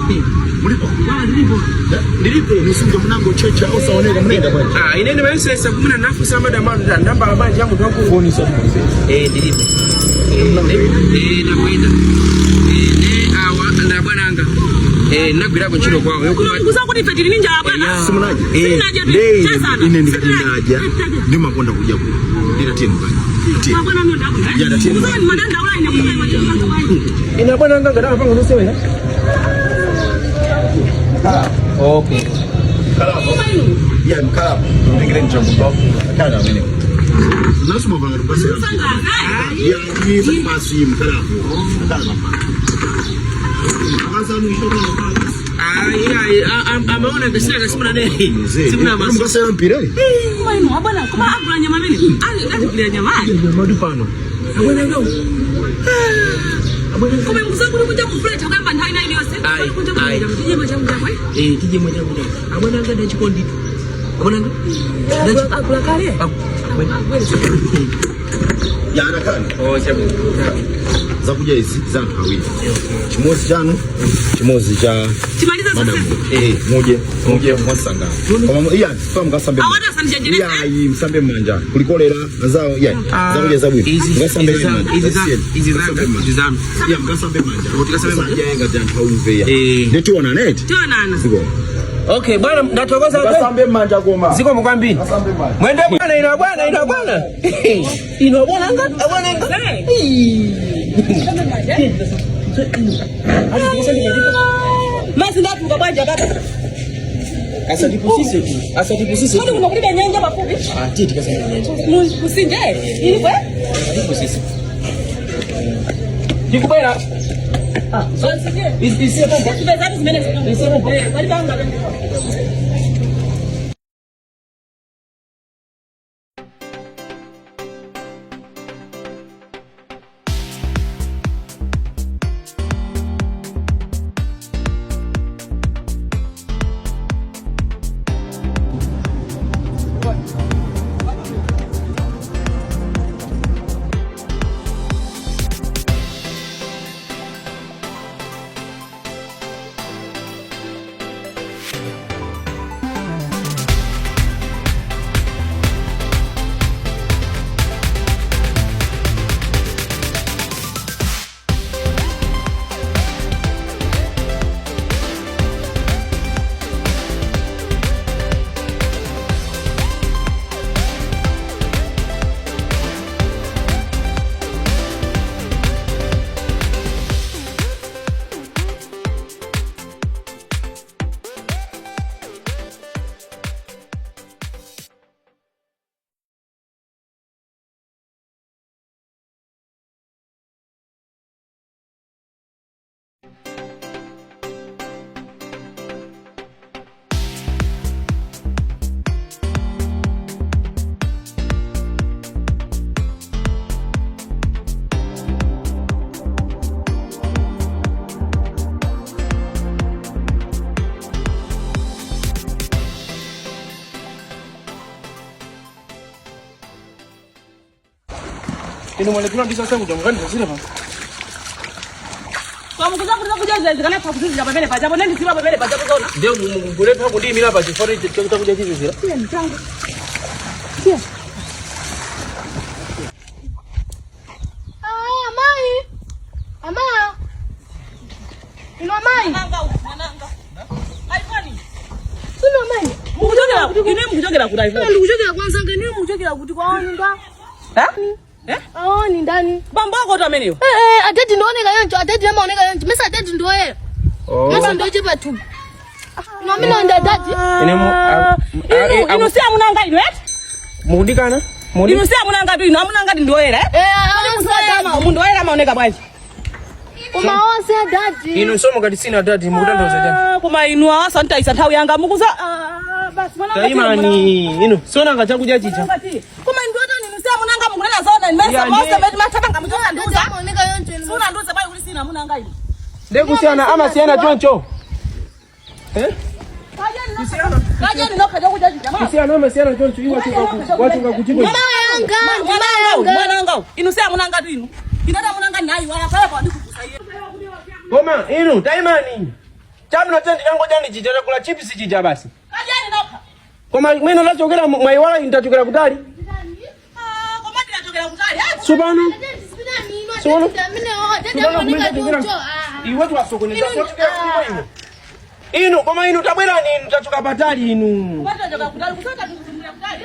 Mulipo? Ndilipo. Ndilipo. Musinje munango checha osaoneka mnaenda bwanji. Ah, ine ndimayesesa kumuna nafusa madam anu nambala bwanji ya munthu wankulu. Foni samuze. Eh, ndilipo. Eh, eh, nakwenda. Eh, ne awa nda bwananga. Eh, nagwirako ntchito kwawo. Kuno mukuza kuti ife tili ndi njala bwana. Simunaje? Sindinaje tu. Ndei Chazana. ine ndikati Sindinaje. ndadya ndimakonda kudya kuno. Nditatiyeni bwanji. Tiye. Bwana mimi ndabwino. Ya, ndatiyeni. Mukuza ni madandaula ine kuno machitanga bwanji. Ine bwananga ngati panga zosewera. Okay. Ya mkalapo. Ndingire mchango. Kana amene. Nasuma banga rubasa. Ya ni basi mkalapo. Mkalapo. Kwanza ni shoto na Ah, iya, amaona ngasira simuna ne. Simuna maso. Mukasera mpira. Koma inu abwana, koma agula nyama amene. Ali agula nyama. Madu pano. Abwananga. Koma mukuza kuti kunja kufuleta kuyamba nthawi ina iliyonse. Ayi, Kunja ayi. kufuleta tije machangu chakwe. Eh, tije moja moja. Abwananga ndachikondi. Abwananga. Agula kale. Ya anakana. Oh, chabu. Zakudya izi za anthu awiri. Chimodzi chanu, chimodzi cha Timaliza madam. sasa. Eh, muje, muje mwasanga. Koma iya, kwa mkasambe. Awata asandijenjerese. Iya, iyi msambe mmanja. Kulikolera azao, iya. Zakudya zabwino. Mkasambe mmanja. Izi zangu, izi zangu, izi zangu. Iya, mkasambe mmanja. Tikasambe mmanja. Iya, ngati anthu aumve ya. Eh. Ndetiona neti. Tionana. Ziko. Okay, bwana ndathokoza. Mkasambe mmanja koma. Ziko mukwambiri. Mkasambe mmanja. Mwende bwana, ino bwana, ino bwana. Ino bwana nga, bwana nga. Masi ndatuka bwanja baba. Asatipusise tu. Asatipusise Kodi tu. kuno kulibe nyanja pafupi? Ah, titi kasema nyanja. Kusinje? Ilipwe? Asatipusise. Ndikubwera. Kusinje. Isiye pompo. Tipezatu zimene Isiye Eh, pali panga. Ino mwalekula ndisa sangu jamugani zile pa. Koma mukuza kuti zakudya zikanatha kuzizira pamene pajapo nendiziwa pamene pajapo zona. Ndio mugulepa kundiyimira pa chifori chakudya chizizira. Tiye mchango. Ah, mai. Ama. Ino mai. Mwananga uyu, mwananga. Aifani. Sino mai. Mukuchokera kuti ine mukuchokera kuti aifani. Ndikuchokera kwanza ngene mukuchokera kuti kwaoni nda. Eh? Eh? Aoni ndani. Bambo ako tu ameneyo. Eh eh, adadi ndioneka yonjo, adadi amaoneka yonjo. Mesa adadi ndoyera. Mesa ndochepa tu. Ino mina ndi adadi. Ine mu Inu inu si amunanga inu eh? mukundikana? Inu si amunanga tu inu amunanga ndi ndoyera eh? Eh, aonse adadi. Mundu woyera amaoneka bwanji. Koma onse adadi. Inu somo kati sina dadi mukutanthauza chani? Ah, Koma inu asantaisa nthawi yanga mukuza ah, basi mwananga tiye, mwananga. Taimani, inu sona chakudya chicha. Mwananga tiye. Koma ndiotani inu si amunanga mukunena zona Ya, nimesa mose ndiye. meti matapanga muchoka nduza. Amaoneka yonjo. ino. Suna nduza bali kuti sina amunanga inu. Ndikusiyana amasiyana choncho. Eh? Kajeni nokha chakudya chicha mwana. Kusiyana amasiyana choncho iwo wachoka kuchiko. Mama yanga, mama yanga. Mwananga uyu. Inu si amunanga tu inu. Inota amunanga nayi wala pala kwa ndikukusa iye. Koma inu taimani. Chabwino, tiyeni tikangodyani chija, chakula chips chija basi. Kadyani nokha. Koma mwina tachokera, mwayiwala inu tachokera kutali. Ah, koma ndinachokera kutali. Ah, Tsopano Tsono. tsopano kumene tachokera iwe tiwasokoneza, tachokera kuliko iwe. Inu, koma inu tabwerani, inu tachoka patali inu. Koma tinachoka kutali, kusota tikutumira kutali.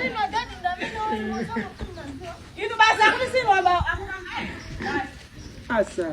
Inu basi akuti sinu aba. Asa.